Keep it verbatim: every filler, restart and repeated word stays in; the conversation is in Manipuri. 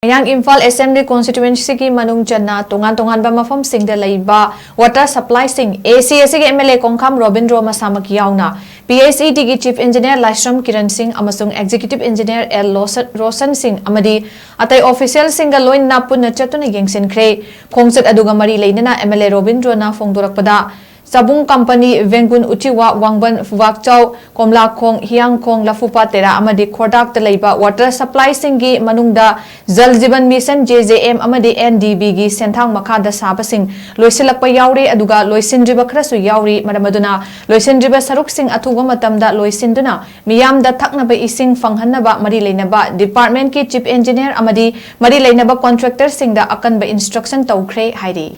ꯃꯌꯥꯡ ꯏꯝꯐꯥꯜ ꯑꯦꯁꯦꯝꯕ꯭ꯂꯤ ꯀꯣꯟꯁꯇꯤꯇ꯭ꯋꯦꯟꯁꯤꯒꯤ ꯃꯅꯨꯡ ꯆꯟꯅ ꯇꯣꯉꯥꯟ ꯇꯣꯉꯥꯟꯕ ꯃꯐꯝꯁꯤꯡꯗ ꯂꯩꯕ ꯋꯥꯇꯔ ꯁꯄ꯭ꯂꯥꯏꯁꯤꯡ, ꯑꯦ ꯁꯤ ꯑꯦ ꯁꯤꯒꯤ M L A Kongkham Robindro ꯃꯁꯥꯃꯛ ꯌꯥꯎꯅ, ꯄꯤ ꯑꯩꯆ ꯏ ꯗꯤꯒꯤ ꯆꯤꯐ ꯏꯟꯖꯤꯅꯤꯌꯔ ꯂꯥꯏꯁ꯭ꯔꯝ ꯀꯤꯔꯟ ꯁꯤꯡ ꯑꯃꯁꯨꯡ ꯑꯦꯛꯖꯤꯀ꯭ꯌꯨꯇꯤꯚ ꯏꯟꯖꯤꯅꯤꯌꯔ ꯑꯦꯜ ꯂꯣꯁ-, ꯔꯣꯁꯟ ꯁꯤꯡ ꯑꯃꯗꯤ ꯑꯇꯩ ꯑꯣꯐꯤꯁꯤꯌꯦꯜꯁꯤꯡꯒ ꯂꯣꯏꯅꯅ ꯄꯨꯟꯅ ꯆꯠꯇꯨꯅ ꯌꯦꯡꯁꯤꯟꯈ꯭ꯔꯦ꯫ ꯈꯣꯡꯆꯠ ꯑꯗꯨꯒ ꯃꯔꯤ ꯂꯩꯅꯅ ꯑꯦꯝ ꯑꯦꯜ ꯑꯦ ꯔꯣꯕꯤꯟꯗ꯭ꯔꯣꯅ ꯐꯣꯡꯗꯣꯔꯛꯄꯗ, ꯆꯥꯕꯨꯡ ꯀꯝꯄꯅꯤ, ꯚꯦꯡꯒꯨꯟ ꯎꯆꯤꯋꯥ, ꯋꯥꯡꯕꯟ, ꯐꯨꯕꯥꯛꯆꯥꯎ, ꯀꯣꯝꯂꯥꯈꯣꯡ, ꯍꯤꯌꯥꯡꯈꯣꯡ, ꯂꯐꯨꯄꯥꯠ ꯇꯦꯔꯥ ꯑꯃꯗꯤ ꯈꯣꯔꯗꯥꯛꯇ ꯂꯩꯕ ꯋꯥꯇꯔ ꯁꯄ꯭ꯂꯥꯏꯁꯤꯡꯒꯤ ꯃꯅꯨꯡꯗ ꯖꯜ ꯖꯤꯕꯟ ꯃꯤꯁꯟ, ꯖꯦ ꯖꯦ ꯑꯦꯝ, ꯑꯃꯗꯤ ꯑꯦꯟ ꯗꯤ ꯕꯤꯒꯤ ꯁꯦꯟꯊꯥꯡ ꯃꯈꯥꯗ ꯁꯥꯕꯁꯤꯡ ꯂꯣꯏꯁꯤꯜꯂꯛꯄ ꯌꯥꯎꯔꯤ, ꯑꯗꯨꯒ ꯂꯣꯏꯁꯤꯟꯗ꯭ꯔꯤꯕ ꯈꯔꯁꯨ ꯌꯥꯎꯔꯤ꯫ ꯃꯔꯝ ꯑꯗꯨꯅ ꯂꯣꯏꯁꯤꯟꯗ꯭ꯔꯤꯕ ꯁꯔꯨꯛꯁꯤꯡ ꯑꯊꯨꯕ ꯃꯇꯝꯗ ꯂꯣꯏꯁꯤꯟꯗꯨꯅ ꯃꯤꯌꯥꯝꯗ ꯊꯛꯅꯕ ꯏꯁꯤꯡ ꯐꯪꯍꯟꯅꯕ ꯃꯔꯤ ꯂꯩꯅꯕ ꯗꯤꯄꯥꯔꯠꯃꯦꯟꯠꯀꯤ ꯆꯤꯐ ꯏꯟꯖꯤꯅꯤꯌꯔ ꯑꯃꯗꯤ ꯃꯔꯤ ꯂꯩꯅꯕ ꯀꯣꯟꯇ꯭ꯔꯦꯛꯇꯔꯁꯤꯡꯗ ꯑꯀꯟꯕ ꯏꯟꯁꯇ꯭ꯔꯛꯁꯟ ꯇꯧꯈ꯭ꯔꯦ ꯍꯥꯏꯔꯤ꯫